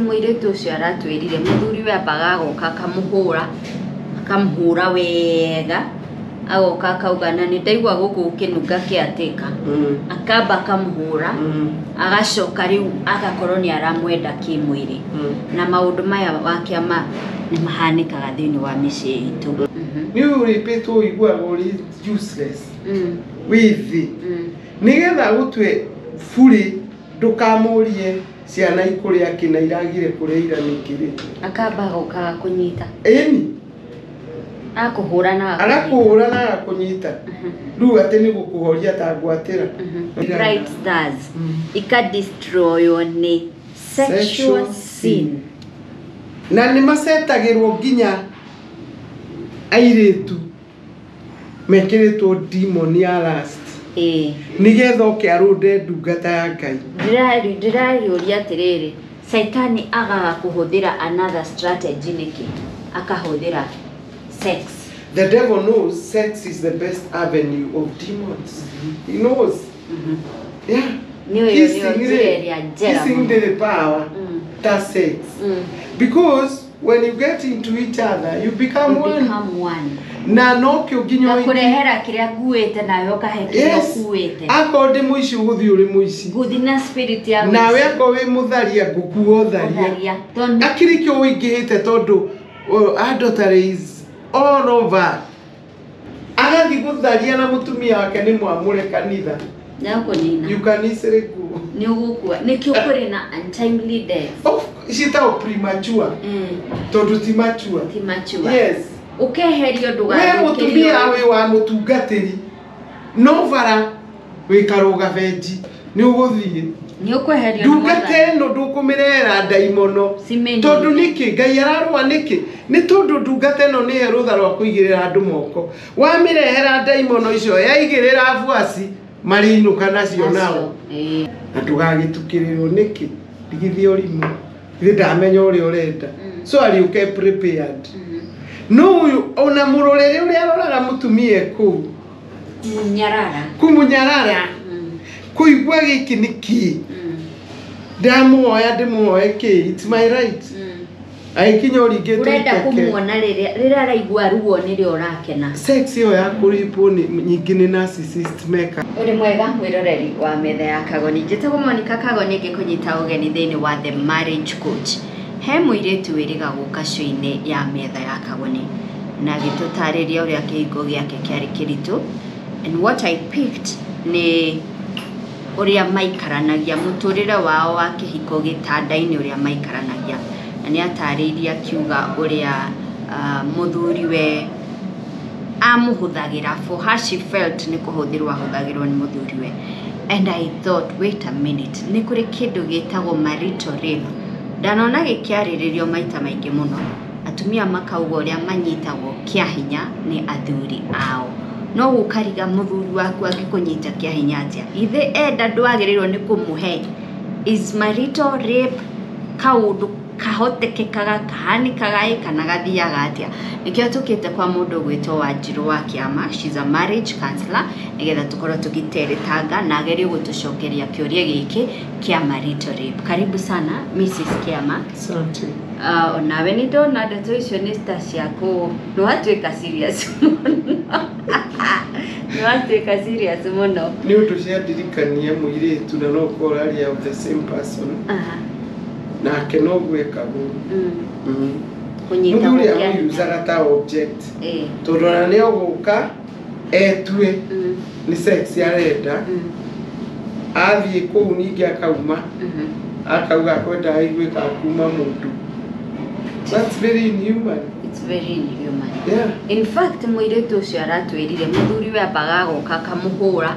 Mũirĩtu ũcio aratwĩrire mũthuri we ambaga agoka akamũhũra, akamũhũra wega, agoka akauga, "Na nĩ ndaigua gũkũ gũkĩnunga kĩatĩka." Akamba akamũhũra, agacoka rĩu agakorwo nĩ aramwenda kĩmwĩrĩ. Na maũndũ maya wa kĩama nĩ mahanĩkaga thĩinĩ wa mĩciĩ itũ. Nĩ ũrĩpĩtwo, ũiguaga ũrĩ useless wĩ thĩ, nĩgetha gũtue burĩ, ndũkamũrie ciana ikũrĩa kĩna iragire kũrĩa ira nĩkĩ rĩ. Akamba agoka agakũnyita. Ĩni. Akũhũra na agakũnyita. Agakũhũra na agakũnyita, rĩu atĩ nĩ gũkũhoria ta ngwatĩra. Bright stars ikadestroywo nĩ sexual Sexual sin. Na nĩ macetagĩrwo nginya airĩtu mekĩrĩtwo demon ya lust, nĩgetha oke arũnde ndungata ya Ngai. Ndĩrarĩũria atĩrĩrĩ, Caitani agaga kũhũthĩra another strategy nĩkĩ, akahũthĩra sex? The devil knows sex is the best avenue of demons. He knows, yeah. Nĩyo nĩyo Kissing njĩra rĩ, ĩrĩa njega kissing mũno. ndĩrĩ power ta sex, because when you get into each other, you become You one. Become one. Na nokĩo nginya ũhiki. Ngakũrehera kĩrĩa nguĩte, nawe ũkahe kĩrĩa ũkuĩte. Akorwo ndĩ mũici, ũgũthiĩ ũrĩ mũici. Ngũthi na spirit ya Nawe ũici. akorwo wĩ mũtharia, ngũkua ũtharia. Ũtharia. Tondũ Akĩrĩ kĩo ũingĩhĩte, tondũ adultery is all over. Agathiĩ gũtharia na mũtumia wake nĩ mwamũre kanitha. Nĩakũnina. You can easily go. Nĩ ũgũkua, nĩkĩo kũrĩ na untimely death. Of ciĩtagwo premature, tondũ ti mature. Ti mature. Yes. Ũkeherio. We Ndũgathũkĩrio. Mũtumia wĩ wa mũtungatĩri, no bara wĩ karũga benji, nĩ ũgũthiĩ. Nĩ ũkweherio nĩ Ndungata Mwathani. ĩno ndũkũmĩrehera ndaimono. Cimĩnine. Tondũ nĩkĩ Ngai ararũa nĩkĩ? Nĩ tondũ ndungata ĩno nĩye rũtha rwa kũigĩrĩra andũ moko. Wamĩrehera ndaimono icio, yaigĩrĩra abuaci, marĩinũka nacio nao. Na ndũgagĩtukĩrĩrwo nĩkĩ, ndigithia ũrimũ, ithe ndamenya ũrĩa ũrenda. So ariũke prepared. No ũyũ ona mũrorere ũrĩa aroraga mũtumia kũu. Munyarara. Kũmũnyarara, kũigua gĩkĩ nĩ kĩ. Ndamuoya ndĩmuoe kĩ? It's my right. Agĩkinya ũringĩtwo Ũrenda iteke. Kũmuona rĩrĩa araigua ruo nĩrĩo ũrakena. Sex ĩyo ya kũrĩpwo nĩ nyingĩ nĩ narcissist meka. Ũrĩ mwega mwĩroreri wa metha ya Kagoni, njĩtagwo Monica Kagoni, ngĩkũnyita ũgeni thĩinĩ wa The Marriage Coach. He mũirĩtu wĩrĩga gũka show-inĩ ya metha ya Kagoni na agĩtũtarĩria ũrĩa kĩhingo gĩake kĩarĩ kĩritũ, and what I picked nĩ ũrĩa maikaranagia, mũtũrĩre wao wa kĩhiko gĩtanda-inĩ, ũrĩa maikaranagia. Na nĩ atarĩirie akiuga ũrĩa mũthuriwe amũhũthagĩra. For her, she felt nĩ kũhũthĩrwo ahũthagĩrwo nĩ mũthuriwe. And I thought, wait a minute, nĩ kũrĩ kĩndũ gĩtagwo marital rape. Ndanona gĩkĩarĩrĩrio maita maingĩ mũno, atumia makauga ũrĩa manyitagwo kĩa hinya nĩ athuri ao. No gũkariga mũthuri waku angĩkũnyita kĩa hinya atĩa? Ithe enda ndwagĩrĩirwo nĩ kũmũhe. Is marital rape kaũndũ kahotekekaga, kahanĩkaga ĩ, kana gathiaga atĩa? Nĩkĩo tũkĩte kwa mũndũ ũgwĩtwo Wanjirũ wa Kĩama. She's a marriage counselor, nĩgetha tũkorwo tũgĩteretanga na agerie gũtũcokeria kĩũria gĩkĩ kĩa marital rape. Karibu sana, Mrs. Kĩama. Asante. Onawe nĩ ndona ndeto icio nĩ ta ciaku, nĩ watuĩka serious mũno, nĩ watuĩka serious mũno. Nĩ ũndũ ciandirikania mũirĩtu, na no ũkorwo ũraria of the same person. Nake noguo ekagwo. Kũnyita Mũthuri kĩa hinya. amũyuzaga ta object, tondũ ona nĩ ogũka etue nĩ sex arenda. Athiĩ kũu ningĩ akauma, akauga akwenda aiguĩka kuma mũndũ. That's very inhuman. It's very inhuman. Yeah. In fact, mũirĩtu ũcio aratwĩrire mũthuri we ambaga agoka akamũhũra,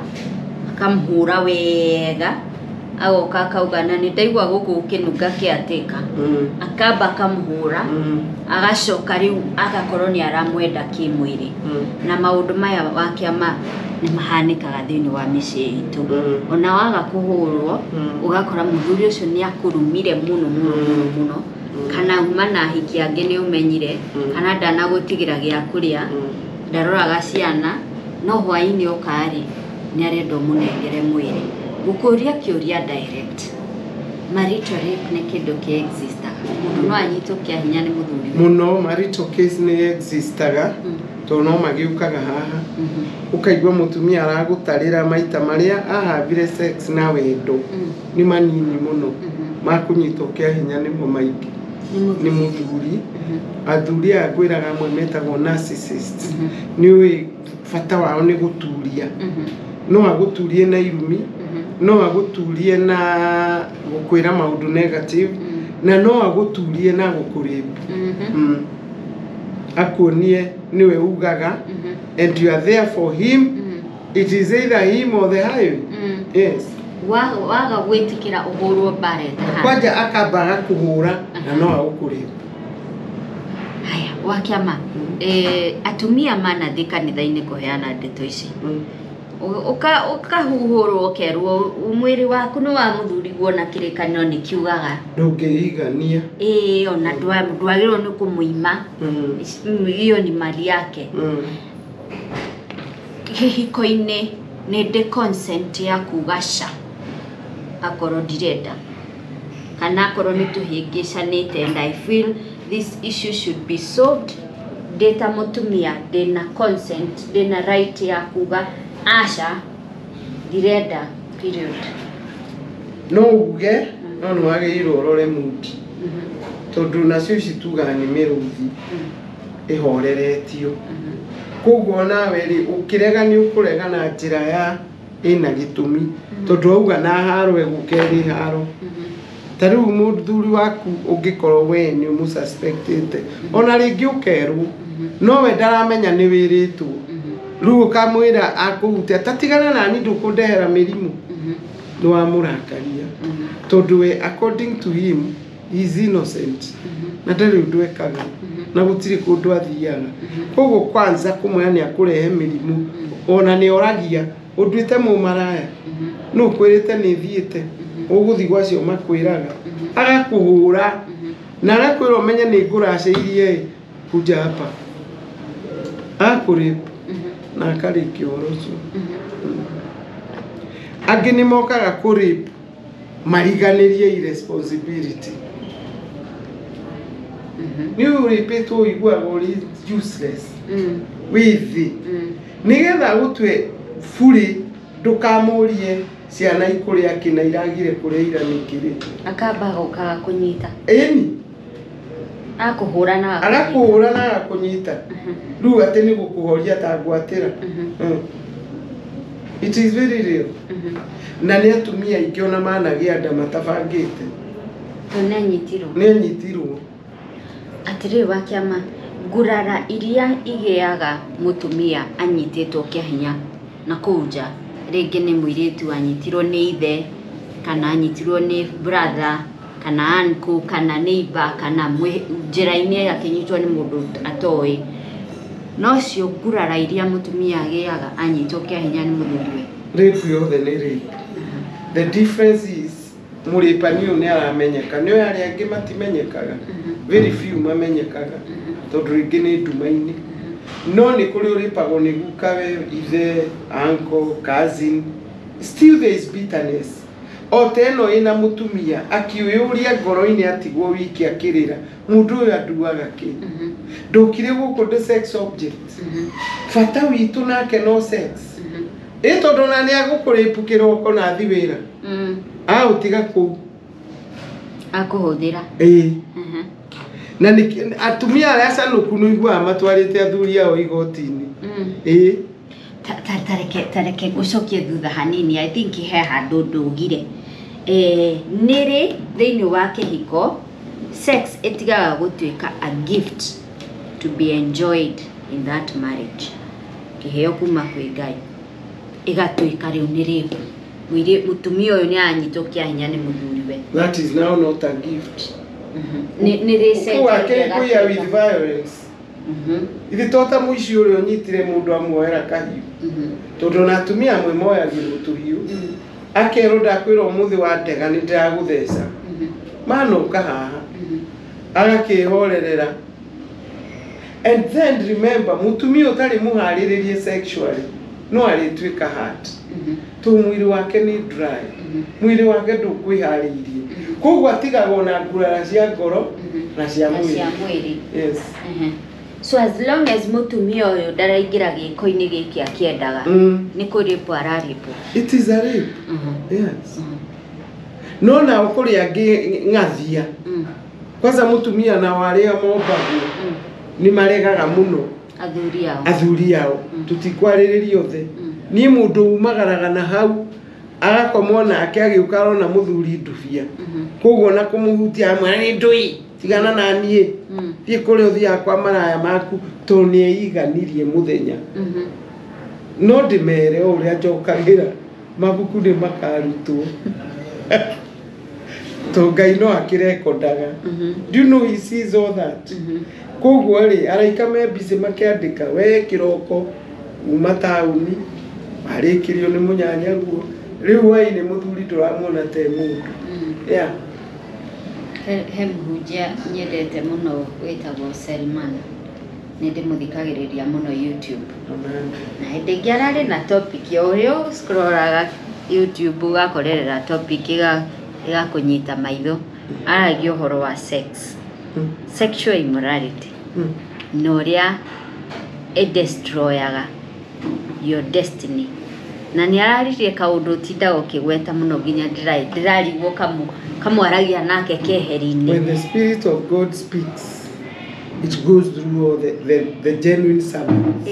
akamũhũra wega, agoka akauga, "Na nĩ ndaigua gũkũ gũkĩnunga kĩatĩka." Akamba akamũhũra, agacoka rĩu agakorwo nĩ aramwenda kĩmwĩrĩ. Na maũndũ maya wa kĩama nĩ mahanĩkaga thĩinĩ wa mĩciĩ itũ. Ona waga kũhũrwo, ũgakora mũthuri ũcio nĩ akũrumire mũno mũno mũno mũno, kana uma na ahiki angĩ nĩ ũmenyire, kana ndanagũtigĩra gĩa kũrĩa, ndaroraga ciana, no hwaĩ-inĩ oka-rĩ, nĩ arenda ũmũnengere mwĩrĩ. Gũkũria kĩũria direct, Marital rape nĩ kĩndũ kĩ existaga? Mũndũ no anyitwo kĩa hinya nĩ mũthuri? Mũno, marital case nĩ existaga, tondũ no magĩũkaga haha. Ũkaigua mũtumia aragũtarĩra maita marĩa ahavire sex na wendo nĩ manini mũno, makũnyitwo kĩa hinya nĩmo maingĩ nĩ mũthuri. Athuri aya ngwĩraga amwe metagwo narcissists. Nĩ ũĩ bata wao nĩ gũturia. No agũturie na irumi, no agũturie na gũkwĩra maũndũ negative, na no agũturie na gũkũrape. Akuonie nĩwe ugaga and you are there for him. It is either him or the highway. Yes. Waga gwĩtĩkĩra ũhũrwo mbara ĩtahana. Kwanja akamba agakũhũra na no agũkũrape. Haya, wakĩama, atumia manathiĩ kanitha-inĩ kũheana ndeto ici, ũkahuhũrwo ũkerwo mwĩrĩ waku nĩ wa mũthuriguo na kĩrĩkanĩro nĩ kiugaga ndũngĩigania. Ĩĩ, ona ndwagĩrĩirwo nĩ kũmũima. Hiyo ni mali yake. Kĩhiko-inĩ nĩ ndĩ consent ya kuga ca akorwo ndirenda, kana akorwo nĩ tũhĩngĩcanĩte and I feel this issue should be solved, ndĩ ta mũtumia ndĩna consent, ndĩna right ya kuga aca, ndirenda, period? No uge, no nĩ wagĩrĩirwo ũrore mood, tondũ nacio ici tugaga nĩ mĩrũthi ĩhoreretio. Koguo nawe rĩ, ũkĩrega nĩ ũkũrega na njĩra ya ĩna gĩtũmi, tondũ wauga na haro ĩgũka ĩrĩ haro. Ta rĩu mũthuri waku ũngĩkorwo we nĩ ũmũsuspectĩte, ona rĩngĩ ũkerwo, no we ndaramenya nĩ wĩrĩtwo, rĩu ũkamwĩra akũhutia ta tigana nani, ndũkũndehera mĩrimũ, nĩ wamũrakaria, tondũ we according to him he is innocent na ndarĩ ũndũ ekaga na gũtirĩ kũndũ athiaga. Koguo kwanza kũmwĩra nĩ akũrehe mĩrimũ, ona nĩ oragia ũnduĩte mũmaraya, nũ ũkwĩrĩte nĩ thiĩte ũgũthiĩ gwacio makwĩraga, agakũhũra na agakwĩra ũmenye nĩ ngũracĩirie, kuja hapa, akũrape na akarĩkia ũhoro ũcio. Angĩ nĩ mokaga kũrape mariganĩrie irresponsibility. Nĩ ũrĩpĩtwo ũiguaga ũrĩ useless, wĩ thĩ, nĩgetha gũtue burĩ ndũkamũrie ciana ikũrĩa kĩ na iragire kũrĩa ira nĩkĩ rĩ. Akamba agoka kũnyita. Ĩni. Akũhũra na agakũhũra na agakũnyita, rĩu atĩ nĩ gũkũhoria ta ngwatĩra. It is very real. Na nĩ atumia aingĩ ona managĩa nda matabangĩte. Tondũ nĩ anyitirwo. Nĩ anyitirwo. Atĩrĩrĩ wakĩama, ngurara iria igĩaga mũtumia anyitĩtwo kĩa hinya na kũu nja, rĩngĩ nĩ mũirĩtu anyitirwo nĩ ithe, kana anyitirwo nĩ brother, kana uncle, kana neighbor, kana njĩra-inĩ akĩnyitwo nĩ mũndũ atoĩ, no cio ngurara iria mũtumia agĩaga anyitwo kĩa hinya nĩ mũthuriwe? Rape yothe nĩ rape. The difference is mũrĩpani ũyũ nĩ aramenyeka, nĩ oĩ arĩa angĩ matimenyekaga, very few mamenyekaga, tondũ rĩngĩ nĩ nduma-inĩ. No nĩ kũrĩ ũrĩpagwo nĩ gukawe, ithe, uncle, cousin. Still there is bitterness. O ta ĩno ĩna mũtumia akĩũyũria ngoro-inĩ atigwo wiki akĩrĩra, mũndũ ũyũ anduaga kĩ, ndokire gũkũ ndĩ sex object, bata witũ nake no sex. Ĩ tondũ ona nĩ agũkũrĩpu kĩroko na athi wĩra, aũtiga kũu. Akũhũthĩra. Ĩĩ. Na nĩ atumia arĩa acanũku nĩ ũiguaga matwarĩte athuri ao igoti-inĩ. Ĩĩ. Tareke ngũcokie thutha hanini. I think he handũ ndũgire. Nĩrĩ thĩinĩ wa kĩhiko sex ĩtigaga gũtuĩka a gift to be enjoyed in that marriage, kĩheo kuma kwĩ Ngai, ĩgatuĩka rĩu nĩ rape? Mũtumia ũyũ nĩ anyitwo kĩa hinya nĩ mũthuriwe. That is now not a gift. Nĩ Kũu akĩrĩ with violence. Ithe to ta mũici ũrĩa ũnyitire mũndũ amuoera kahiũ, tondũ ona atumia amwe moyagĩrwo tũhiũ, akerwo ndakwĩra ũmũthĩ wa ndega nĩ ndĩragũtheca, manoka haha agakĩhorerera. And then remember, mũtumia ũtarĩ mũharĩrĩrie sexually no arĩtuĩka hard, tondũ mwĩrĩ wake nĩ dry, mwĩrĩ wake ndũkwĩharĩirie. Koguo atigagwo na ngurara cia ngoro na cia Na mwĩrĩ. cia mwĩrĩ. Yes. So as long as mũtumia ũyũ ndaraingĩra gĩko-inĩ gĩkĩ akĩendaga, nĩ kũrĩpwo ararĩpwo. It is a rape. Yes. No nao kũrĩ angĩ ng'athia. Kwanza mũtumia nao arĩa mombagwo nĩ maregaga mũno Athuri ao. Athuri ao. Tũtikwarĩrĩria othe. Niĩ mũndũ umagaraga na hau agakomwo nake agĩũka arona mũthuri ndubia. Koguo na kũmũhutia amwe nĩ ndũi tigana na niĩ. Thiĩ kũrĩa ũthiaga kwa maraya maku tondũ nĩ eiganirie mũthenya. No ndĩmere o ũrĩa njokagĩra mabuku nĩ makarutwo. Tondũ Ngai no akĩrekondaga. Do you know he sees all that? Koguo rĩ araika me busy makĩandĩka we kĩroko uma taũni warĩkĩrio nĩ mũnyanyaguo rĩu hwainĩ mũthuri ndũramuona te mũndũ. Yeah. He mũhunjia nyendete mũno wĩtagwo Selman. Nĩ ndĩmũthikagĩrĩria mũno YouTube. Amen. Na hĩndĩ ĩngĩ ararĩ na topic o ũrĩa ũscrollaga YouTube ũgakorerera topic ĩgakũnyita maitho. Aragia ũhoro wa sex. Sexual immorality. Na ũrĩa ĩdestroyaga your destiny. Na nĩ araririe kaũndũ ũtindaga ũkĩgweta mũno nginya ndĩrarigwo kamwaragia nake keheri-inĩ. When the Spirit of God speaks, it goes through all the genuine servants.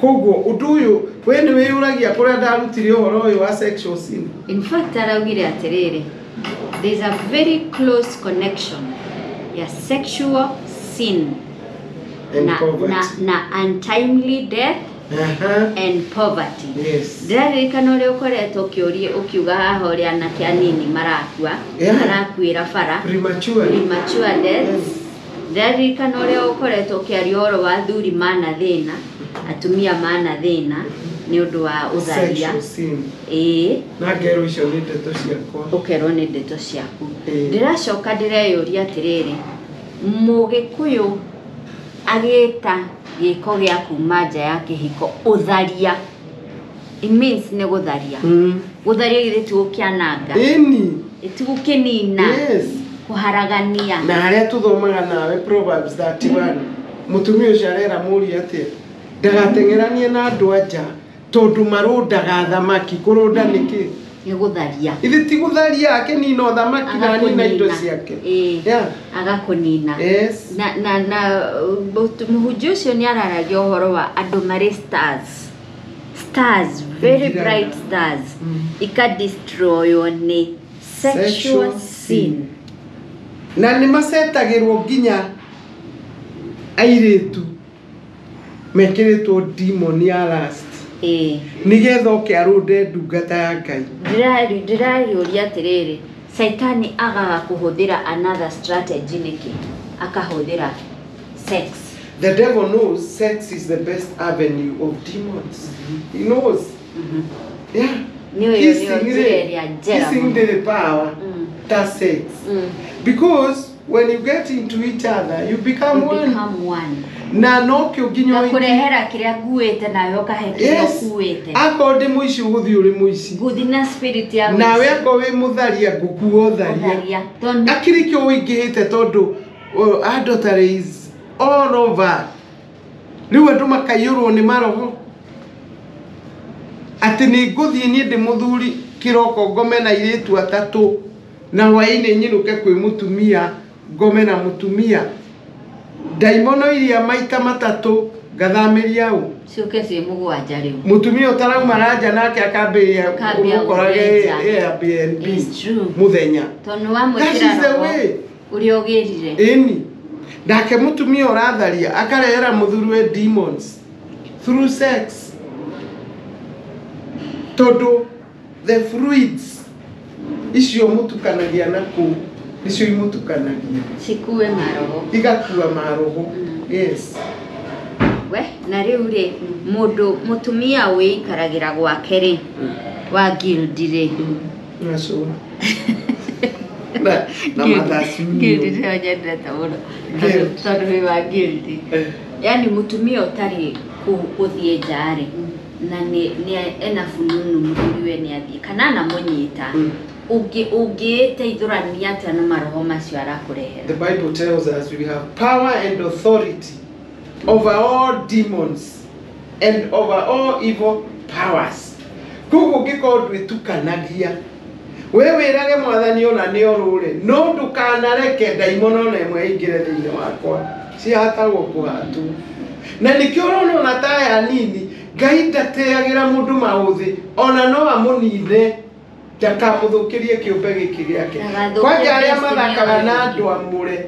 Koguo ũndũ ũyũ we nĩ wĩyũragia kũrĩa ndarutire ũhoro ũyũ wa sexual sin. In fact araugire atĩrĩrĩ, there's a very close connection ya sexual sin And na, poverty. na untimely death and poverty. Yes. Ndĩraririkana ũrĩa ũkoretwo ũkĩũria ũkiuga haha ũrĩa anake anini marakua, marakuĩra bara. Premature. Premature deaths. Ndĩraririkana ũrĩa ũkoretwo ũkĩaria ũhoro wa athuri mana thĩna, atumia mana thĩna nĩ ũndũ wa ũtharia. Sexual sin. Ĩĩ. Na ngerwo icio nĩ ndeto ciakwa. Ũkerwo nĩ ndeto ciaku. Ndĩracoka ndĩreyũria atĩrĩrĩ, Mũgĩkũyũ agĩta gĩko gĩa kuma nja ya kĩhiko ũtharia. It means nĩ gũtharia. Gũtharia githĩ ti gũkĩananga. Ĩni. Ti gũkĩnina. Yes. Kũharagania. Na harĩa tũthomaga nawe Proverbs 31 mũtumia ũcio arera mũriũ atĩa ndagateng'eranie na andũ a nja tondũ marũndaga thamaki. Kũrũnda nĩkĩ? Nĩ gũtharia. Ithe ti gũtharia akĩnina ũthamaki na anina indo ciake. Ĩĩ. Agakũnina. Yes. Na mũhunjia ũcio nĩ araragia ũhoro wa andũ marĩ stars. Stars, very bright stars. Ikadestroywo nĩ sexual sin. Na nĩ macetagĩrwo nginya airĩtu mekĩrĩtwo demon ya lust. Nĩgetha oke arũnde ndungata ya Ngai. Ndĩrarĩũria atĩrĩrĩ, Saitani agaga kũhũthĩra another strategy nĩkĩ? Akahũthĩra sex. The devil knows sex is the best avenue of demons. He knows. Yeah. Kissing the power. That's sex. Because when you get into each other, you become one. Become one. Na no kĩo nginya Ngakũrehera kĩrĩa nguĩte nawe ũkahe kĩrĩa ũkuĩte. Akorwo ndĩ mũici ũgũthiĩ ũrĩ mũici. Ngũthiĩ na spirit ya mũici. Nawe akorwo wĩ mũtharia ngũkua ũtharia. Akĩrĩ kĩo ũingĩhĩte tondũ adultery is all over. Rĩu andũ makaiyũrwo nĩ maroho. Atĩ nĩ ngũthiĩ niĩ ndĩ mũthuri kĩroko ngome na airĩtu atatũ na hwaĩ-inĩ nyinũke kwĩ mũtumia ngome na mũtumia. Ndaimono iria maita matatũ ngathamĩria ũ. Ciũke ciĩ mũgwanja rĩu. Mũtumia ũtarauma nja nake akambĩrĩria kũmũkorage Airbnb mũthenya. Tondũ wamwĩkĩra roho ũrĩa ũgĩrire. Ĩni. Nake mũtumia ũratharia akarehera mũthuriwe demons through sex. Tondũ the fluids icio mũtukanagia na kũu nicio imutukanagia. Cikue maroho. Igakua maroho. Yes. We na rĩu rĩ mũndũ mũtumia wĩikaragĩra gwake rĩ wa guild rĩ. Nacio. Na mathacu. Guild nĩyo nyendete mũno. Tondũ wĩ wa guild. Yaani mũtumia ũtarĩ gũthiĩ nja rĩ na nĩ ena fununu mũthuriwe nĩ athiĩ kana anamũnyita. Ũngĩteithũrania atĩa na maroho macio arakũrehera? The Bible tells us we have power and authority over all demons and over all evil powers. Koguo ũngĩkorwo ndwĩtukanagia, we wĩrage mwathani ona nĩ orũre, no ndũkanareke ndaimono ona ĩmwe ĩingĩre thĩinĩ wakwa, cihatagwo kũhatwo. Na nĩkĩo ũrona ona ta aya nini, Ngai ndateagĩra mũndũ maũthĩ, ona no amũnine, ndakamũthũkĩrie kĩũmbe gĩkĩ gĩake. Ndagathũkie Kwanja arĩa destiny mathakaga na yao. andũ amũre,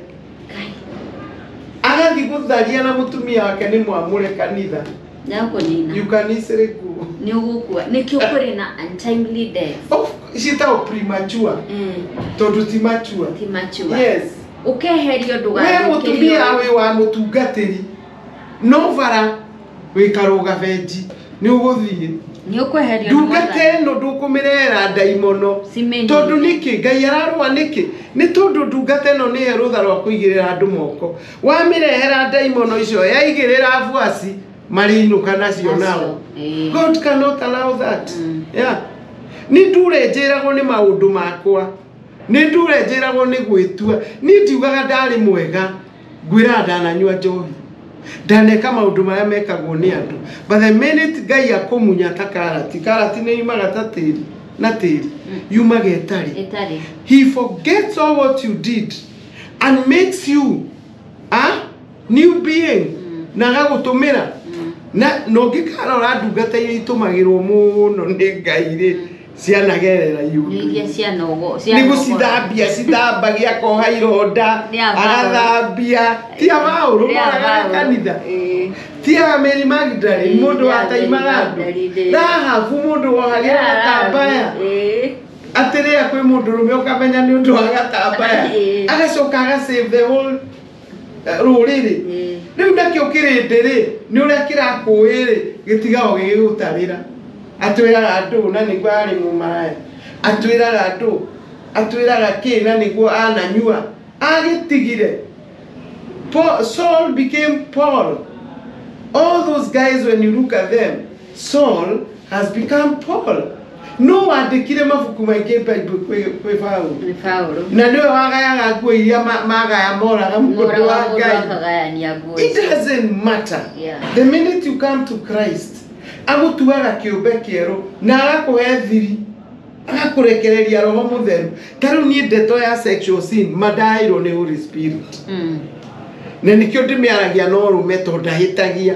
agathiĩ gũtharia na mũtumia wake nĩ mwamũre kanitha. Nĩakũnina. You can easily go. Nĩ ũgũkua. Nĩkĩo kũrĩ na untimely death. Of, ciĩtagwo premature, tondũ ti mature. Ti mature. Yes. Ũkeherio We ndũgathũkĩrio. mũtumia wĩ wa mũtungatĩri, no bara wĩ karũga benji, nĩ ũgũthiĩ. Nĩ ũkweherio nĩ Ndungata mwathani. ĩno ndũkũmĩrehera ndaimono. Cimĩnine. Tondũ nĩkĩ Ngai ararũa nĩkĩ? Nĩ tondũ ndungata ĩno nĩ rũtha rwa kũigĩrĩra andũ moko. Wamĩrehera ndaimono icio yaigĩrĩra abuaci marĩinũka nacio nao. Ĩĩ. God cannot allow that. Mm. Yeah. Nĩ ndure njĩragwo nĩ maũndũ makwa. Nĩ ndure njĩragwo nĩ gwĩtua. Niĩ ndiugaga ndarĩ mwega. Ngwĩraga ndananyua njohi. Ndaneka maũndũ marĩa mekagwo nĩ andũ. But the minute Ngai akũmunya ta karati, karati nĩ yumaga ta tĩri, na tĩri, yumaga ĩtarĩ. Ĩtarĩ. He forgets all what you did and makes you a new being. Na agagũtũmĩra. Na na ũngĩkarora ndungata iria itũmagĩrwo mũno nĩ Ngai rĩ, cianagerera Nĩ iria iũndũ. cianogo. Nĩ gũcithambia cithambagia akoha ironda, Nĩ a Paũlũ. agathambia. Ti a Paũlũ Nĩ a moragaga Paũlũ. kanitha. Ĩĩ. Ti a Mary Magdalene Ĩĩ, mũndũ nĩ a wataimaga Mary andũ. Magdalene. Rahabu mũndũ wohagĩra gatambaya. Ĩĩ. Atĩrĩra kwĩ mũndũ rũme ũkamenya nĩ ũndũ wa gatambaya. Ĩĩ. Agacoka aga save the whole rũrĩrĩ. Ĩĩ. Rĩu nakĩo kĩrĩndĩ rĩ, nĩ ũrĩa kĩrakũĩ rĩ, gĩtigagwo gĩgĩgũtarĩra. Atwĩraga andũ na nĩguo arĩ mũmaraya. Atwĩraga andũ, atwĩraga kĩ na nĩguo ananyua. Agĩtigire. Paul, Saul became Paul. All those guys, when you look at them, Saul has become Paul. No wandĩkire mabuku maingĩ Bible kwĩ Paũlũ. Nĩ Paũlũ. Na nĩwe wagayaga nguo iria magaya moraga mũndũ Moraga wa mũndũ Ngai. akagayania nguo It icio. doesn't matter. Yeah. The minute you come to Christ, agũtuaga kĩũmbe kĩerũ na agakũhe thiri, agakũrekereria roho mũtheru. Ta rĩu niĩ ndeto ya sexual sin mandaheirwo nĩ Holy Spirit. Na nĩkĩo ndĩmĩaragia na ũrũme tondũ ndahĩtagia.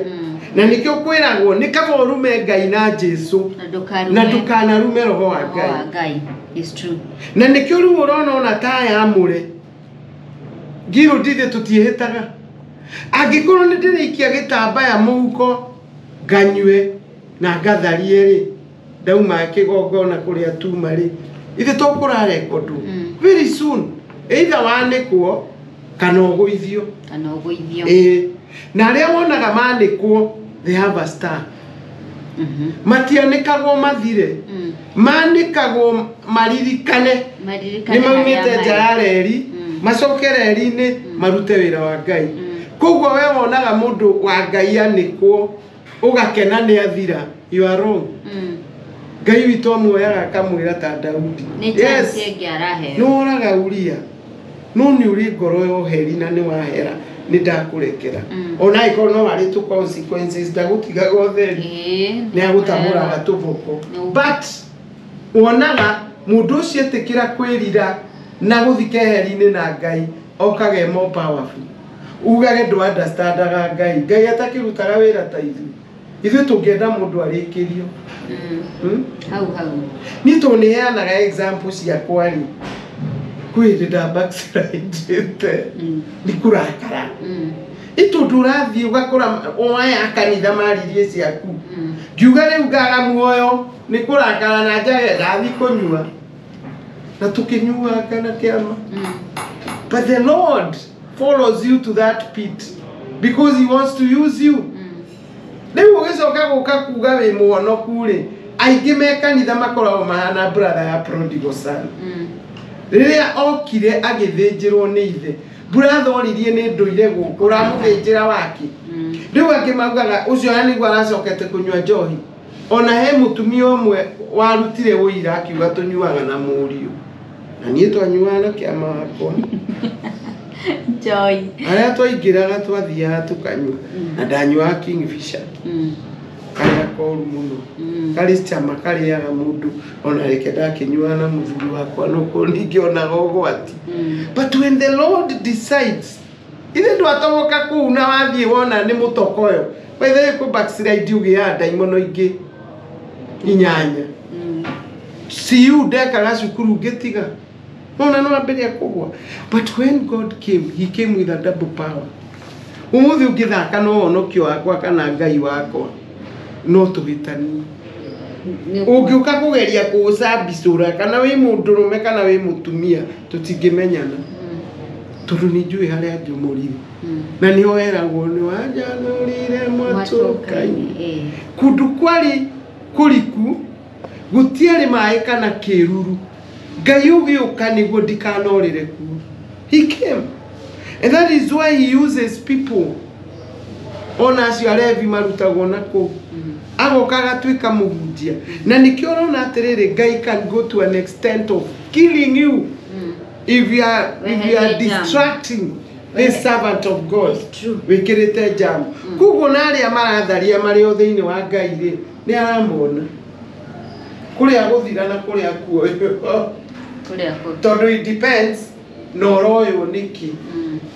Na nĩkĩo kwĩragwo nĩ kaba ũrume Ngai na Jesũ Na ndũkarume. na ndũkanarume roho wa Roho Ngai. wa Ngai. It's true. Na nĩkĩo rĩu ũrona ona ta aya amũre ngirũ ndithĩ tũtiĩhĩtaga. Angĩkorwo nĩ ndĩrĩikia gĩtambaya mũhuko nganyue na ngatharie rĩ, ndauma kĩgongona kũrĩa tuma rĩ, ithe to kũrarekondwo. Very soon either wanĩkwo kana ũgũithio. Kana ũgũithio. Ĩĩ. Na arĩa wonaga manĩkwo they have a star. Matianĩkagwo mathire. Manĩkagwo maririkane. Maririkane Nĩ maumĩte harĩa nja ya marĩ. reri, macoke reri-inĩ marute wĩra wa Ngai. Koguo we wonaga mũndũ wa Ngai anĩkwo ũgakena nĩ athira, you are wrong. Ngai witũ amuoyaga akamwĩra ta Daudi. Nĩ chance ĩngĩ araheo. Nĩ woraga Uria, no nĩ ũrĩ ngoro ya ũheri na nĩ wahera, nĩ ndakũrekera. Ona angĩkorwo no harĩ tũ consequences ndagũtigaga ũtheri. Ĩĩ. Nĩ agũtamũraga tũboko. Nĩ But wonaga mũndũ ũcio etĩkĩra kwĩrira na gũthiĩ keheri-inĩ na Ngai okaga e more powerful. Ugage ndũ understandaga Ngai. Ngai atakĩrutaga wĩra ta ithuĩ. Ithuĩ tũngĩenda mũndũ arĩkĩrio. Hau hau. Niĩ tondũ nĩ heanaga example ciakwa rĩ, kwĩ hĩndĩ nda backslidĩte. Nĩ kũrakara. Ĩ tondũ ũrathiĩ ũgakora oya kanitha maririe ciaku. Ngiuga rĩu ngaga muoyo nĩ kũrakara na njage ndathiĩ kũnyua. Na tũkĩnyuanga na kĩama. But the Lord follows you to that pit because he wants to use you. Rĩu ũgĩcoka gũka kuga wĩ mũhonoku rĩ, aingĩ me kanitha makoragwo mahana brother ya prodigal son. Rĩrĩa okire agĩthĩnjĩrwo nĩ ithe, brother oririe nĩ ndũire gũkũ, ũramũthĩnjĩra wake. Rĩu angĩ maugaga ũcio ona nĩguo aracokete kũnyua njohi. Ona he mũtumia ũmwe warutire ũira akiuga tũnyuaga na mũriũ. Na niĩ twanyuaga na kĩama wakwa. Joy. Arĩa twaingĩraga twathiaga tũkanyua. Na ndanyuaga Kingfisher. Karĩa koru mũno. Karĩ cama karĩaga mũndũ ona reke ndakĩnyuaga na mũthuri wakwa no korwo ningĩonaga ũgwati. But when the Lord decides, ithe ndwatogoka kũu na wathiĩ wona nĩ mũtokoyo. By the way, kũ backslide ũgĩaga ndaimono ingĩ 8. CU ndekaga cukuru ngĩtiga. Nona no ambĩrĩria kũgwa. But when God came, he came with a double power. Ũmũthĩ ũngĩthaka no ũhonokio wakwa kana Ngai wakwa no tũhĩtanie. Ũngĩũka kũgeria kũũcambicũra kana wĩ mũndũrũme kana wĩ mũtumia tũtingĩmenyana. Tondũ nĩ njũĩ harĩa njũmũrire. Na nĩho heragwo nĩ wanjanũrire mwatũka-inĩ. Kũndũ kwarĩ kũriku gũtiarĩ maĩ kana kĩruru. Ngai ũgĩũka nĩguo ndikanorĩre kuo. He came. And that is why he uses people. Ona acio arevi marutagwo na kũu. Agoka agatuĩka mũhunjia. Na nĩkĩo ũrona atĩrĩrĩ, Ngai can go to an extent of killing you if you are distracting this servant of God. Wĩkĩrĩte jamu. Koguo na arĩa maratharia marĩ o thĩinĩ wa Ngai rĩ, nĩ aramona. Kũrĩa gũthira na kũrĩa kuoywo. Tondũ it depends na ũroywo nĩkĩ.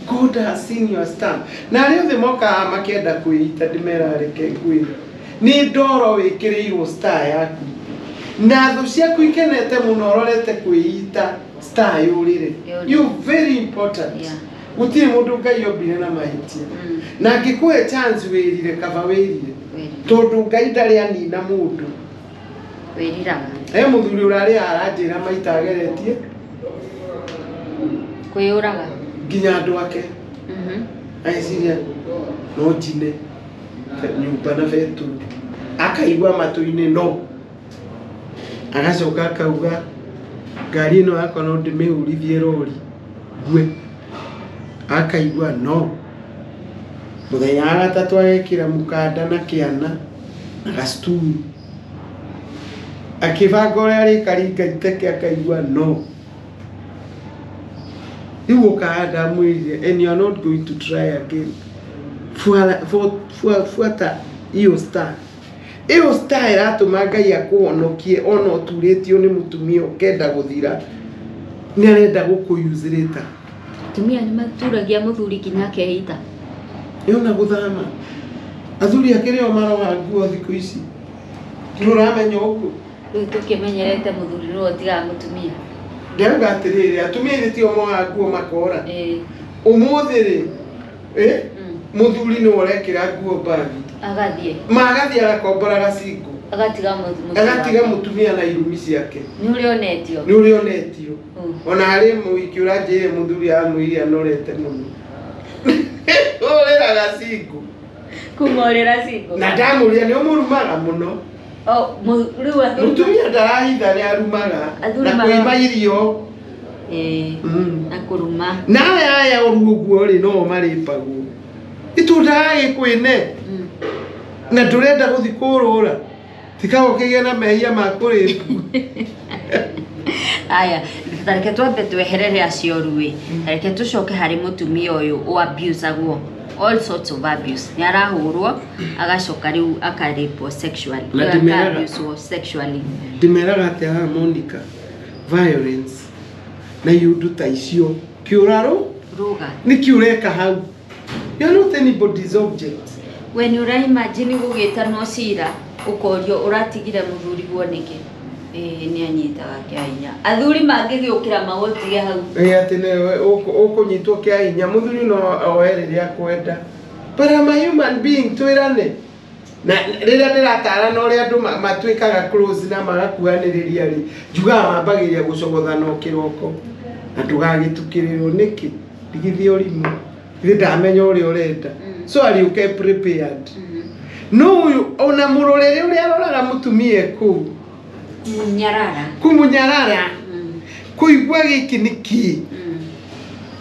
God has seen your stand. Na arĩa othe mokaga makĩenda kwĩita ndĩmeraga reke ngwĩre. Nĩ ndoro wĩkĩrĩirwo star yaku. Na thũ ciaku ikenete mũno ũrorete kwĩita star yũrĩre. You very important. Gũtirĩ mũndũ Ngai ombire na mahĩtia. Na angĩkũhe chance wĩrire kaba wĩrire. Tondũ Ngai ndarĩ anina mũndũ. Wĩriraga. He mũthuri ũrarĩ aranjĩra maita ageretie kwĩyũraga nginya andũ ake. Agĩciria no njine nyũmba na betũrũ. Akaigua matũ-inĩ no. Agacoka akauga ngari ĩno yakwa no ndĩmĩhũrithie rori ngue. Akaigua no. Mũthenya wa gatatũ agekĩra mũkanda na kĩana na gacuturu. Akĩbanga ũrĩa arĩkaringa iteke akaigua no. Rĩu ũkaga ndamwĩrire, and you are not going to try again. Fuata iyo star. Iyo star ĩratũma Ngai akũhonokie ona ũturĩtio nĩ mũtumia ũkenda gũthira. Nĩ arenda gũkũyuzĩrĩta. Atumia nĩ maturagia mũthuri nginya akeita. Ĩona gũthama. Athuri akĩrĩ o maroha nguo thikũ ici. Ndũramenya ũguo. Rĩu tũkĩmenyerete mũthuri nĩwe ũtigaga mũtumia. Ndĩrauga atĩrĩrĩ, atumia ithe tio mohaga nguo makora. Ũmũthĩ rĩ, mũthuri nĩwe ũrekĩra nguo mbagi. Agathiĩ. Magathiĩ agakombora gacingũ. Agatiga mũtumia. Agatiga mũtumia na irumi ciake. Nĩ ũrĩa onetio. Nĩ ũrĩa onetio. Ona harĩ mũhiki ũranjĩrire mũthuri amwĩrire anorete mũno. Ũrĩra gacingũ. Kũmorĩra cingũ. Na ndamũria nĩ ũmũrumaga mũno. Mũtumia ndarahitha nĩ arumaga. Na kwĩma irio. Na kũruma. Na aya aya ũru ũguo rĩ no marĩpagwo. Itũndagagĩkwĩne. Na ndũrenda gũthiĩ kũrũra. Tikaga ũkĩgĩa na mehia ma kũrĩpwo. Aya, tareke twambe tweherere acio ruĩ. Tareke tũcoke harĩ mũtumia ũyũ ũabusagwo. All sorts of abuse. Nĩ arahũrwo agacoka rĩu akarĩpwo sexually. Akaabuswo sexually. Ndĩmeraga atĩ haha Monica, violence na iũndũ ta icio kĩũrarũ rũga nĩkĩ ũreka hau. You are not anybody's object. We nĩ ũraimagine gũgĩtanwo cira ũkorio ũratigire mũthuri guo nĩkĩ? Nĩ anyitaga kĩa hinya. Athuri mangĩgĩũkĩra magũtige hau. Atĩ nĩwe ũkũnyitwo kĩa hinya mũthuri no oe rĩrĩa akwenda. But I'm a human being, twĩrane. Na rĩrĩa ndĩratarana ũrĩa andũ matuĩkaga close na magakuhanĩrĩria rĩ, njugaga mambagĩrĩria gũcogothana o kĩroko. Na ndũgagĩtukĩrĩrwo nĩkĩ? Ndigithia ũrimũ. Ithe ndamenya ũrĩa ũrenda. So arĩũke prepared. No ũyũ ona mũrorere ũrĩa aroraga mũtumia kũu. Kumunyarara. Kumunyarara. Kũigua gĩkĩ nĩ kĩ?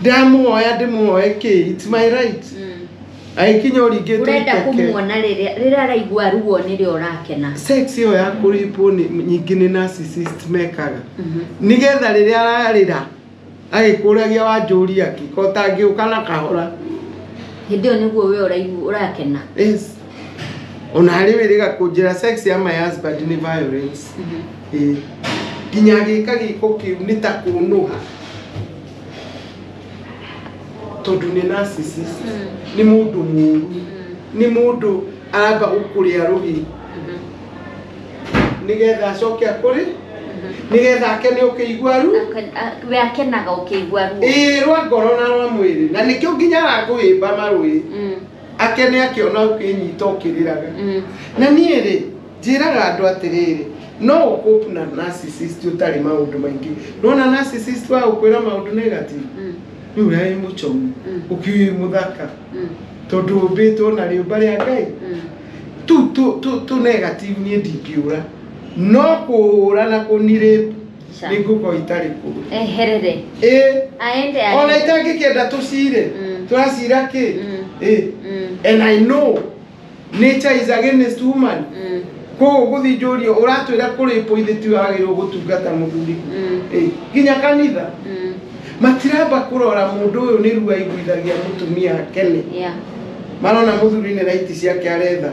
Ndamuoya ndĩmuoe kĩ? It's my right. Agĩkinya ũringĩtwo Ũrenda iteke. Kũmuona rĩrĩa araigua ruo nĩrĩo ũrakena. Sex ĩyo ya kũrĩpwo nyingĩ nĩ narcissist mekaga nĩgetha rĩrĩa ararĩra agĩkũragia wanjũria kĩ ko ũtangĩũka na kahora. Hĩndĩ ĩyo nĩguo we ũraigua ũrakena. Yes, ona harĩ wĩrĩga kũnjĩra sex ya my husband nĩ violence. Ĩĩ, nginya agĩka gĩko kĩu nĩ ta kũnũha tondũ nĩ narcissist, nĩ mũndũ mũru, nĩ mũndũ aramba gũkũrĩa rũhĩ nĩgetha acoke akũrĩ nĩgetha akene ũkĩigua ru. We akenaga ũkĩigua ruo. Ĩĩ, rwa ngoro na rwa mwĩrĩ, na nĩkĩo nginya arakũhĩmba marũĩ akene akĩona ũkĩnyita ũkĩrĩraga. Na niĩ rĩ, njĩraga andũ atĩrĩrĩ, no ũcope na narcissist ũtarĩ maũndũ maingĩ. Nona narcissist wa gũkwĩra maũndũ negative, nĩ ũrĩa wĩ mũchomu, ũkiũĩ mũthaka, tondũ ũmbĩtwo na rĩũmba rĩa Ngai. Tu tu tu tu negative niĩ ndingĩũra, no kũhũra na kũnirĩpu Ca. nĩ ngũkorwo itarĩ kũu. Eherere. Ĩĩ. Aende. Ona Aende. itangĩkĩenda tũcire, tũracira kĩ? Ĩĩ. And I know nature is against woman. Koguo gũthiĩ njũrio ũratwĩra kũrĩpwo ithe ti wagĩrĩirwo gũtungata mũthuri. Ĩĩ, nginya kanitha matiramba kũrora mũndũ ũyũ nĩ ruo aiguithagia mũtumia akene. Marona mũthuri nĩ right ciake arethaga,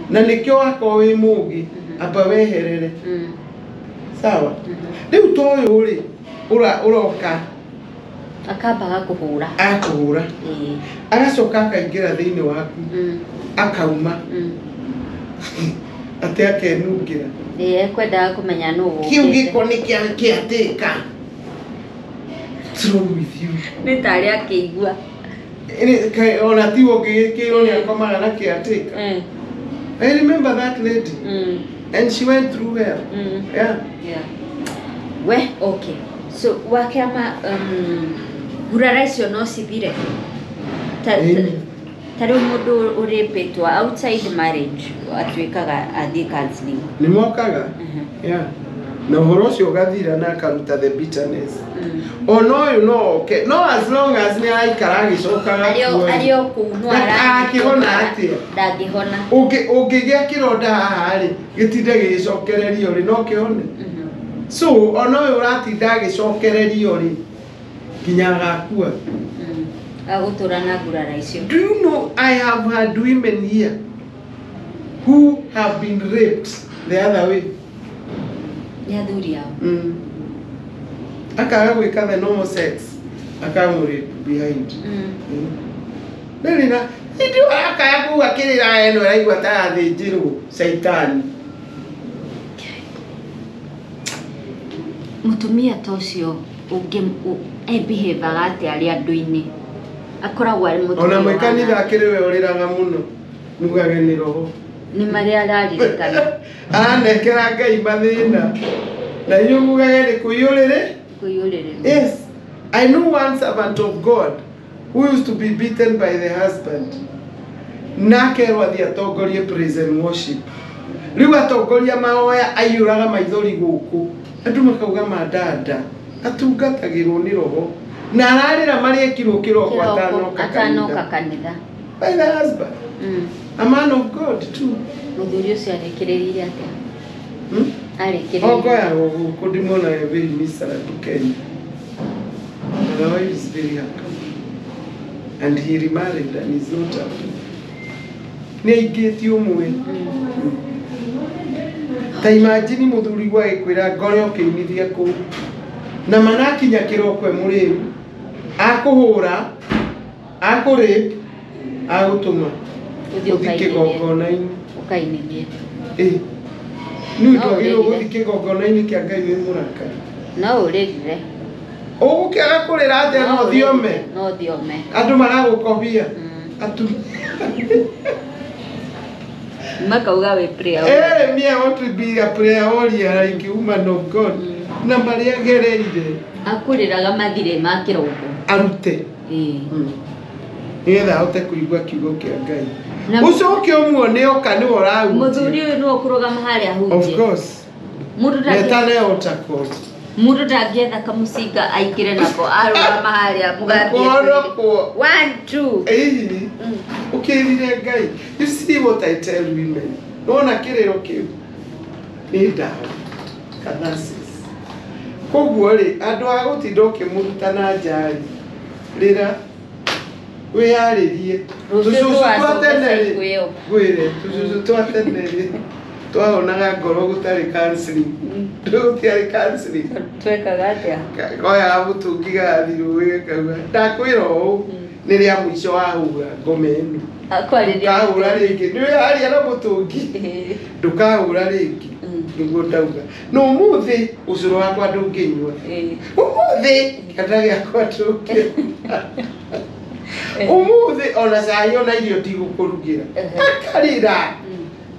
na nĩkĩo wakorwo wĩ mũgĩ amba weherere. Sawa, rĩu ta ũyũ rĩ ũroka. Akambaga kũhũra. Akũhũra, agacoka akaingĩra thĩinĩ waku, akauma atĩ akenungĩra. Ĩĩ, ekwendaga kũmenya nũ Kĩu ũkĩte. Gĩko nĩ kĩa kĩatĩka. What's wrong with you? Nĩ tarĩ akĩigua. Ona tiwe ũngĩgĩkĩrwo nĩ akomaga na kĩatĩka. I remember that lady and she went through hell. Yeah. Yeah. We okay, so wakĩama ngurara icio no cithire Ĩni. Ta rĩu mũndũ ũrĩpĩtwo outside marriage atuĩkaga athiĩ counseling? Nĩ mokaga. Yeah. Na ũhoro ũcio ũgathira na akaruta the bitterness. Ona ũyũ no oke, no as long as nĩ araikara agĩcokaga Arĩ kuo. Arĩ o kũu no Akĩhona atĩa? Ndangĩhona. Ũngĩgĩa kĩronda haha rĩ, gĩtinde gĩgĩcokererio rĩ, no kĩhone? So ona ũyũ ũratinda agĩcokererio rĩ, nginya agakua. Agũtũra na ngurara icio. Do you know I have had women here who have been raped the other way? Nĩ athuri ao? Akaga gwĩka the normal sex, akamũrape behind. Rĩrĩ na hĩndĩ ĩyo akaya kuga kĩrĩra ĩno ĩraigua ta yathĩnjĩrwo caitani. Mũtumia ta ũcio ũngĩ ebehavaga atĩa arĩ andũ-inĩ? Akoragwo arĩ mũtumia Ona mwĩ kanitha ũhana- akĩrĩ we ũrĩraga mũno, mugage nĩ roho. Nĩ marĩa araririkana. Aranengera Ngai mathĩna na inyuĩ mugage nĩ kũiyũrĩrĩ. Kũiyũrĩrĩrwo. Yes, I know one servant of God who used to be beaten by the husband. Na akerwo athiĩ atongorie praise and worship. Rĩu atongoria mahoya aiyũraga maithori gũkũ. Andũ makauga mandanda atungatagĩrwo nĩ roho. Na ararĩra marĩa ekirwo kĩroko Kĩroko atanoka atanoka kanitha. Kanitha. By the husband. A man of God too. Mũthuri ũcio arĩkĩrĩirie atĩa? Hmm? Arĩkĩrĩirie. Ongoyagwo gũkũ ndĩmuonaga very miserable Kenya. But the wife is very happy. And he remarried and is not happy. Nĩ aingĩtie ũmwe. Ta imagine mũthuri gwagĩkwĩra ngore ũkĩinithia kũu. Na manakinya kĩroko e mũrĩu. Akũhũra, akũrape, agũtũma. Ũthiĩ Ũthiĩ ũkainithie. kĩgongona-inĩ. Ũkainithie. Ĩ. Nĩ No ndwagĩrĩirwo ũrĩrire. gũthiĩ kĩgongona-inĩ kĩa Ngai wĩ mũrakaru. No ũrĩrire. Ũgũkĩaga kũrĩra atĩa no thiome? No thiome. Andũ maragũkobia. Atu. Makauga wĩ prayer. Eh, me I want to be a prayer warrior like woman of God. Na marĩa gereire Akũrĩraga mathirĩ ma kĩroko. Arute. Ĩĩ. Nĩgetha ahote kũigua kiugo kĩa Ngai. Na- Ũcoke ũmuone oka nĩwe ũrahunjia. Mũthuri ũyũ nĩwe ũkũrũgama harĩa Of ahunjie. course. Mũndũ ndangĩ- Metane altar call. Mũndũ ndangĩetha kamũcinga aikire nako arũgama harĩa mũgambie. Kuonokwo. One, two. Ĩĩ. Ũkĩrire Ngai. You see what I tell women. Wona kĩrĩro kĩu nĩ ndawa. Catharsis. Koguo rĩ, andũ a gũtinda ũkĩmũruta na nja rĩ, rĩra wĩyarĩrie. Rũciũ Tũcũcũ twa tũgacoka tene rĩ, cycle ĩyo. ngwĩre, tũcũcũ twa tene rĩ, twahonaga ngoro gũtarĩ counseling. Gũtiarĩ counseling. Twekaga atĩa? Koyaga mũtũngi gagathiĩ rũĩ gakauga ndakwĩra ũũ nĩ rĩa mũico wahũra ngoma ĩno. Akwarĩria. Ndũkahũra rĩngĩ. Nĩ ũraria na mũtũngi. Ndũkahũra rĩngĩ. Nĩguo ndauga. Na ũmũthĩ ũcũrũ wakwa ndũngĩnyua. Ũmũthĩ kĩanda gĩakwa ndũngĩnyua. Ũmũthĩ ona cai ona irio ndigũkũrugĩra. Akarĩra.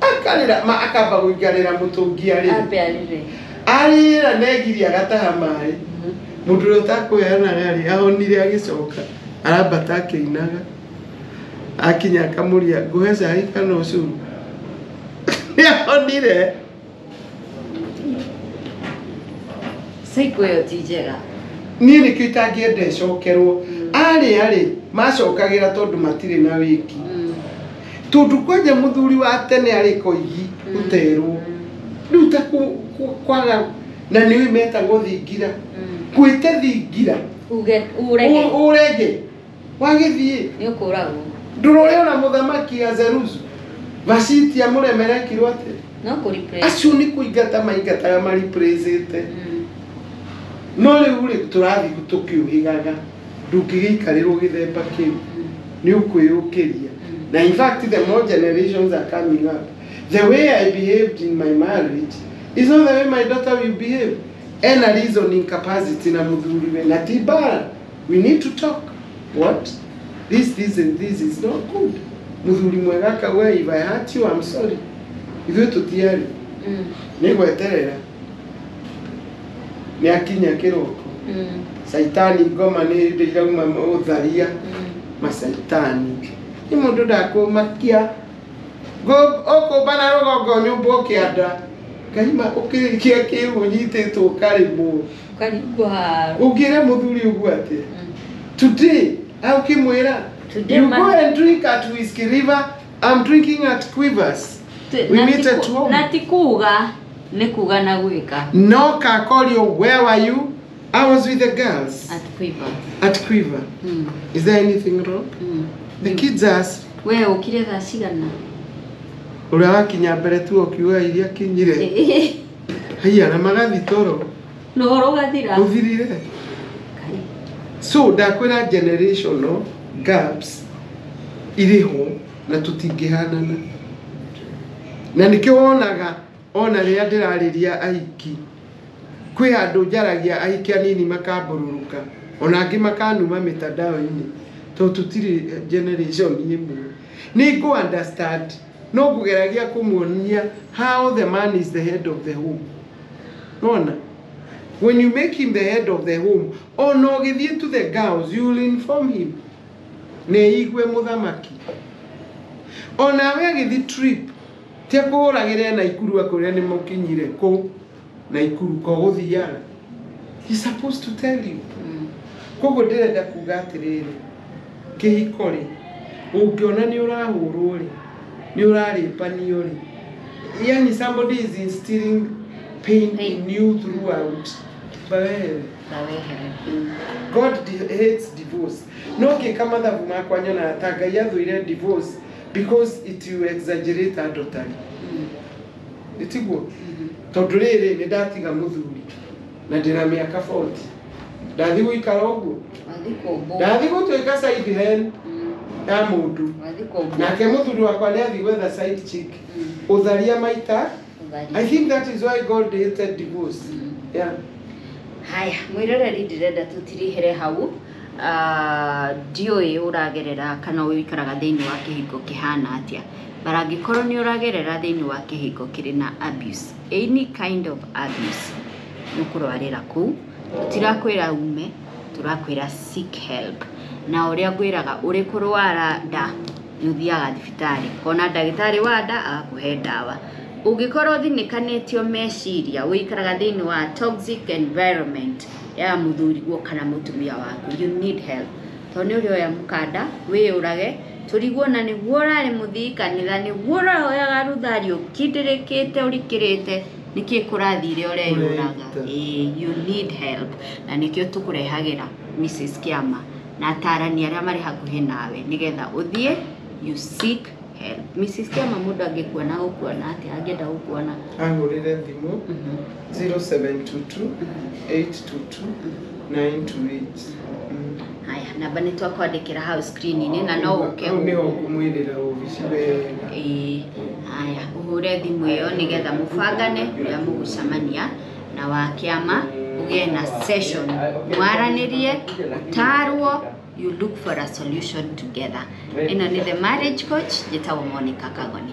Akarĩra ma akamba gũikarĩra mũtũngi arĩre. Ambe arĩre. Arĩra negiri agataha maĩ. Mũndũ ũrĩa ũtakũheanaga rĩ, ahonire agĩcoka arambata akĩinaga. Akinya akamũria ngũhe cai kana ũcũrũ. Nĩahonire. Cycle ĩyo ti njega. Niĩ nĩkĩo itangĩenda ĩcokerwo. Arĩa rĩ, macokagĩra tondũ matirĩ na wĩki. Tondũ kwanja mũthuri wa tene arĩ koigi gũterwo. Rĩu ta kwaga na nĩũĩ metagwo thingira. Gwĩte thingira. Uge urege. Ũrege. Wagĩthiĩ. Nĩ ũkũragwo. Ndũrore ona mũthamaki Azeruzu. Vashti amũremerekirwo atĩa? No kũ replace. Acio nĩ kũingata maingataga mariprĩcĩte. No rĩu rĩ, tũrathiĩ tũkĩũhĩgaga. Ndũngĩgĩikarĩrwo gĩthemba kĩu. Nĩ ũkwĩyũkĩria. Na in fact the more generations are coming up, the way I behaved in my marriage is not the way my daughter will behave. Ena reasoning capacity na mũthuriwe na ti mbara. We need to talk. What? This, this and this is not good. Mũthuri mwega akauga if I hurt you, I'm sorry. Ithuĩ tũtiarĩ. Nĩ gweterera. Nĩ akinya kĩroko. Caitani ngoma nĩ hĩndĩ irauma ũtharia. Macaitani. Nĩ mũndũ ndakũmakia. Ũkũmba na rũgongo nyũmba ũkĩanda. Ngai ma ũkĩrĩkia kĩu ũnyitĩtwo ũkarĩmwo. Ũkaringwo haro. Ũngĩra mũthuri ũguo atĩa? Today, ũkĩmwĩra, Today, you ma- go and drink at Whiskey River, I'm drinking at Quivers. We meet at home. Na ti kuga, nĩ kuga na gwĩka. No kakorio, where were you? I was with the girls. At Quiver. At Quiver. Is there anything wrong? The kids asked. We ũkire thaa cigana? Ũrĩa wakinya mbere tu ũkiuga iria kinyire. Haiya na magathi toro. Na ũhoro ũgathira. Ũthirire. So ndakwĩra generational gaps irĩ ho na tũtingĩhanana. Na nĩkĩo wonaga ona rĩrĩa ndĩrarĩria ahiki kwĩ handũ njaragia ahiki anini makambũrũrũka ona angĩ makanuma mĩtandao-inĩ tondũ tũtirĩ generation ĩmwe. Nĩ ngũ understand no ngũgeragia kũmuonia how the man is the head of the home. Nona? When you make him the head of the home, ona ũgĩthiĩ to the girls, you will inform him. Nĩ igue mũthamaki. Onawe agĩthiĩ trip, ti akũhũragĩre Naikuru akũrĩa nĩ mũkinyire kũ Naikuru ko gũthiaga. He's supposed to tell you. Koguo ndĩrenda kuga atĩrĩrĩ, kĩhiko rĩ, ũngĩona nĩ ũrahũrwo rĩ, nĩ ũrarĩpanio rĩ, yani somebody is instilling pain in you throughout. Bawehere. God hates divorce. No ngĩka mathabu makwa nyonaga ta Ngai athũire divorce because it will exaggerate adultery. Nĩtiguo? Tondũ rĩrĩ nĩ ndatiga mũthuri na ndĩna mĩaka 40. Ndathi gũikara ũguo. Ndathi gũtuĩka side hen ya mũndũ. Nake mũthuri wakwa nĩ athi gwetha side chick. Ũtharia maita. I think that is why God hated divorce. Yeah. Haya, mwĩroreri ndĩrenda tũtirihere hau. Ndiũĩ ũragerera kana ũikaraga thĩinĩ wa kĩhiko kĩhana atĩa. But angĩkorwo nĩ ũragerera thĩinĩ wa kĩhiko kĩrĩ na abuse, any kind of abuse, nĩ ũkũrwarĩra kũu. Tũtirakwĩra ume, tũrakwĩra seek help. Na ũrĩa ngwĩraga ũrĩ kũrwara nda, nĩ ũthiaga thibitarĩ. Kona ndagĩtarĩ wa nda agakũhe ndawa. Ũngĩkorwo ũthinĩkanĩtio meciria, ũikaraga thĩinĩ wa toxic environment ya mũthuriguo kana mũtumia waku, you need help. Tondũ nĩ ũrĩoya mũkanda, wĩyũrage, Tũrigwo na nĩguo ũrarĩ mũthii kanitha, nĩguo ũrahoyaga rũthari ũkindĩrĩkĩte ũrikĩrĩte, nĩkĩ kũrathire ũreyũraga? Ũreita. Ĩĩ, you need help, na nĩkĩo tũkũrehagĩra Mrs. Kĩama na atarani arĩa marĩ hakuhĩ nawe nĩgetha ũthiĩ you seek help. Mrs. Kĩama, mũndũ angĩkuona gũkuona atĩa angĩenda gũkuona? Ahũrĩre thimũ 0722 822 928. Haya, namba nĩ twakwandĩkĩra hau screen-inĩ na no ũke. Hau nĩho ngũmwĩrĩra obici wega. Ĩĩ, haya, ũhũre thimũ ĩyo nĩgetha mũbangane ũrĩa mũgũcemania na wa kĩama, ũgĩe na session, mwaranĩrie, ũtarwo, you look for a solution together. Ĩno nĩ The Marriage Coach, njĩtagwo Monica Kagoni.